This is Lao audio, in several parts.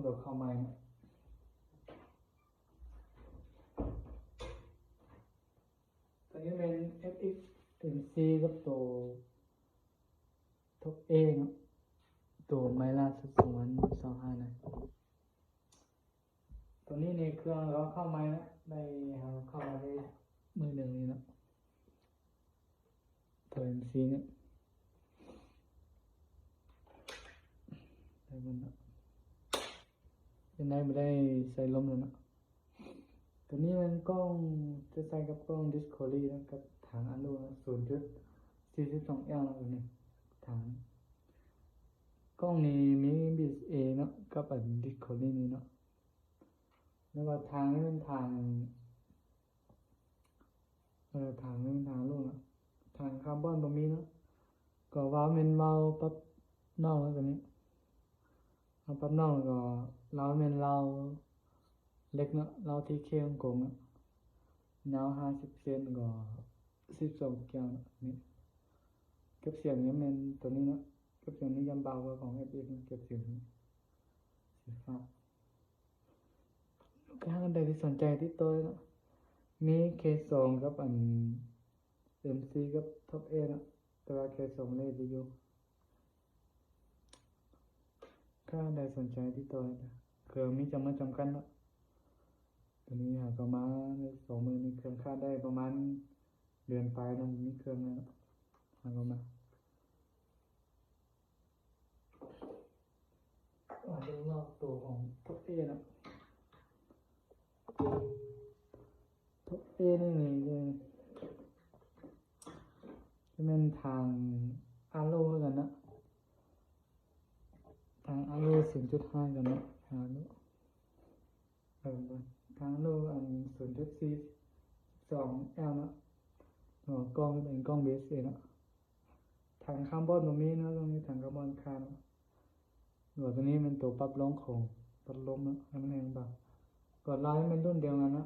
ໂຫຼດເຂົ້າໃໝ່ເນາະ. ຕົວນີ້ແມ່ນ ເອັຟເອັກ ເອັມ ສີ່ ກັບໂຕ Top A ເນາະ, ໂຕໃໝ່ລ່າສຸດ ສອງພັນຊາວຫ້າ ນະ. ຕົວນີ້ໃນເຄື່ອງເຮົາເຂົ້າໃໝ່ເນາະ, ໄດ້ເຮົາເຂົ້າມາໄດ້ມື້ໜຶ່ງນີ້ເນາະ. ໂຕ ເອັມ ສີ່ ເນາະ ໄດ້ມັນເນາະ, ເປັນໄດ້ບໍ່ໄດ້ໃສ່ລົມແລ້ວເນາະ. ຕົວນີ້ແມ່ນກ້ອງ ຈະໃສ່ກັບກ້ອງ Discovery ເນາະ ກັບຖັງ Alo ເນາະ ສູນຈຸດສີ່ສິບສອງ L ເນາະ. ຕົວນີ້ຖັງ ກ້ອງນີ້ມີ APS-C ເນາະ ກັບອັນ Discovery ນີ້ເນາະ. ແລ້ວກໍຖັງນີ້ເປັນຖັງ ເອີ ຖັງນີ້ເປັນຖັງລູກເນາະ, ຖັງຄາບອນບໍ່ມີເນາະ. ກໍວາວແມ່ນວາວປັບນອກເນາະ ຕົວນີ້ ເອົາປັບນອກ. ແລ້ວກໍລາວແມ່ນລາວເຫຼັກເນາະ, ລາວທີ່ເຄງກົງເນາະ, ຍາວຫ້າສິບເຊັນ ກໍສິບສອງແກ້ວເນາະ. ນີ້ເກັບສຽງນີ້ແມ່ນຕົວນີ້ເນາະ, ເກັບສຽງນີ້ຢ້ຳເບົາກວ່າຂອງ ເອັຟເອັກ ເກັບສຽງນີ້ ສີຟ້າ. ລູກຄ້າທ່ານໃດທີ່ສົນໃຈຕິດຕໍ່ເນາະ, ມີ ເຄສອງ ກັບອັນ ເອັມ ສີ່ ກັບ Top A ເນາະ, ແຕ່ວ່າ ເຄສອງ ເລດຢູ່. ຖ້າທ່ານໃດສົນໃຈຕິດຕໍ່ໄດ້ເດີ, ເຄື່ອງມີຈຳນວນຈຳກັດເນາະ. ຕົວນີ້ຫາເຂົ້າມາໄດ້ສອງມື້ນີ້, ເຄື່ອງຂາຍໄດ້ປະມານເດືອນປາຍເນາະ, ມີເຄື່ອງແລ້ວເນາະ, ຫາເຂົ້າມາ. ອາ ເບິ່ງນອກໂຕຂອງ Top A ເນາະ, Top A ນີ້ ນີ້ ນີ້ ຈະແມ່ນທາງ Alo ຄືກັນເນາະ, ທາງ Alo ສູນຈຸດຫ້າ ຄືກັນເນາະ, ທາງ Alo ເອີ ທາງ Alo ອັນ ສູນຈຸດສີ່ສິບສອງ L ເນາະ. ເນາະ ກ້ອງເປັນກ້ອງ APS-C ເນາະ, ຖັງຄາບອນບໍ່ມີເນາະ, ຕ້ອງມີຖັງຄາບອນຄາເນາະ. ແລ້ວຕົວນີ້ແມ່ນຕົວປັບລົງຂອງພັດລົມເນາະ, ໃຫ້ມັນແຮງເບົາ. ກໍລາວແມ່ນລຸ້ນດຽວກັນເນາະ,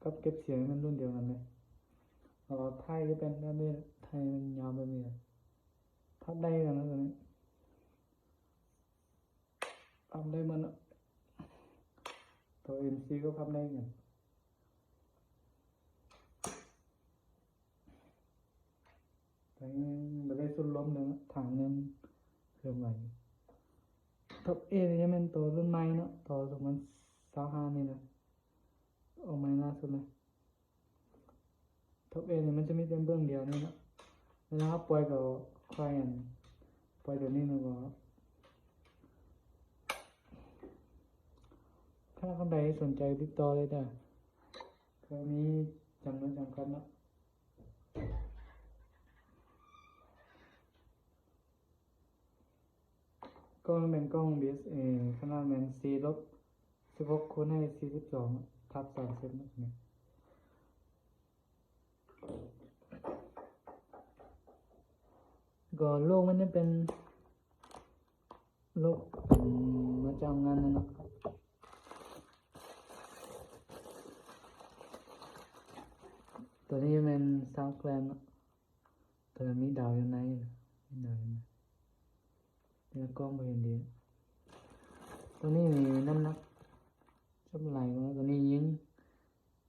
ກັບເກັບສຽງແມ່ນລຸ້ນດຽວກັນເລີຍ. ແລ້ວໄທຈະເປັນແບບນີ້, ໄທມັນຍາວແບບນີ້, ພັບໄດ້ຄືກັນເນາະ ຕົວນີ້. ພັບໄດ້ໝົດເນາະ, ຕົວ ເອັມ ສີ່ ກໍພັບໄດ້ຄືກັນ. ແຕ່ບໍ່ໄດ້ສຸດລົມເດີເນາະ, ຖັງໜຶ່ງເຄື່ອນໄຫວ. Top A ນີ້ແມ່ນຕົວລຸ້ນໃໝ່ເນາະ, ຕົວສອງພັນຊາວຫ້ານີ້ນະ, ອອກໃໝ່ລ່າສຸດເລີຍ. Top A ນີ້ມັນຈະມີແຕ່ເບື້ອງດຽວນີ້ເນາະ, ເວລາເຮົາປ່ອຍກໍຄ່ອຍອັນ ປ່ອຍຕົວນີ້ແລ້ວກໍ ຖ້າທ່ານໃດສົນໃຈຕິດຕໍ່ໄດ້ເດີ, ເຄື່ອງມີຈຳນວນຈຳກັດເນາະ. ກ້ອງແມ່ນກ້ອງ APS-C ຂະໜາດແມ່ນສີ່ລົບສິບຫົກຄູນໃຫ້ສີ່ສິບສອງທັບສາມສິບເນາະ. ກໍລູກມັນຈະເປັນລູກ ເປັນມາຈາກໂຮງງານນັ້ນເນາະ. ຕົວນີ້ແມ່ນຊາວແກຣມເນາະ, ຕົວນັ້ນມີດາວຢູ່ໃນ, ມີດາວຢູ່ໃນ. ແລ້ວກ້ອງບໍ່ເຫັນດີ. ຕົວນີ້ນີ້ນ້ຳໜັກຈະຫຼາຍກວ່າຕົວນີ້, ຍິງ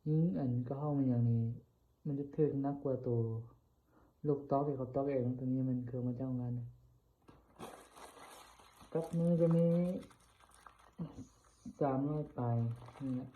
ຍິງອັນກະເຫົາມັນຫຍັງນີ້ ມັນຈະຖືກໜັກກວ່າໂຕລູກຕອກທີ່ເຂົາຕອກເອງ. ຕົວນີ້ແມ່ນເຄື່ອງມາຈາກໂຮງງານ. ກັບມືຈະມີສາມຮ້ອຍປາຍນີ້ແຫຼະ.